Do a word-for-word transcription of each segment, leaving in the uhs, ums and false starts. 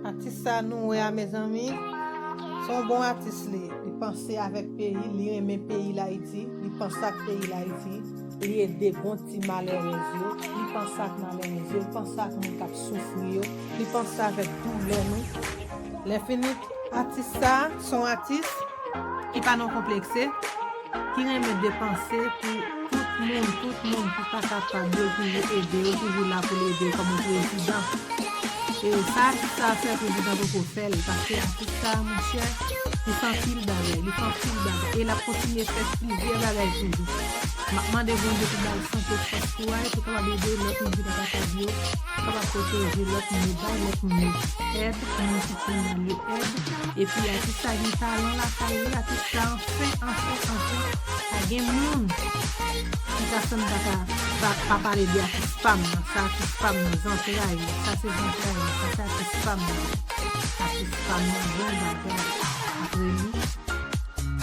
Atis sa nou wè a, mezanmi, se yon bon atis li ye. Li panse avèk peyi, li renmen peyi l Ayiti, li panse ak peyi l Ayiti, li ede bon ti malerèz yo, li panse ak malerèz yo, li panse ak moun k ap soufri yo, li panse avèk doulè nou. Lèfini, atis sa, se yon atis ki pa nan konplekse, ki renmen depanse pou tout moun, tout moun ki pa kapab, yo toujou ede, yo toujou la pou l ede kòm yon prezidan. E sa atis sa fè, prezidan poko fè l, paske atis sa, monchè, li fè anpil bagay, li fè anpil bagay, e l ap kontinye fè plizyè bagay toujou. M ap mande Bondye pou ba l sante, fòs, kouraj, pou kapab ede lòt moun ki pa kapab yo, kapab pwoteje lòt moun yo, bay lòt moun yo èd, moun ki pi mal yo èd. Epi atis sa gen talan lakay li, atis sa anfen, anfen, anfen, pa gen moun ki ka sanm pa ka pa, pa pale de atis pa m nan, sa atis pa m nan, zantray mwen, sa se zantray mwen, sa se atis pa m nan, atis pa m nan, bon bagay, apre li,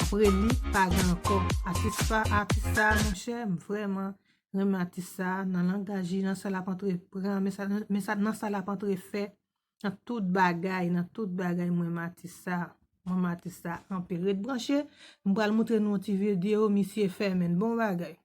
apre li, pa gen ankò, atis pa, atis sa, monchè, m vrèman renmen atis sa, nan langaj li, nan sa l ap antreprann, men sa, men sa, nan sa l ap antrefè, nan tout bagay, nan tout bagay, mwen renmen atis sa, mwen renmen atis sa anpil. Ret branche, m pral moutre nou yon ti videyo, misye fè, men bon bagay.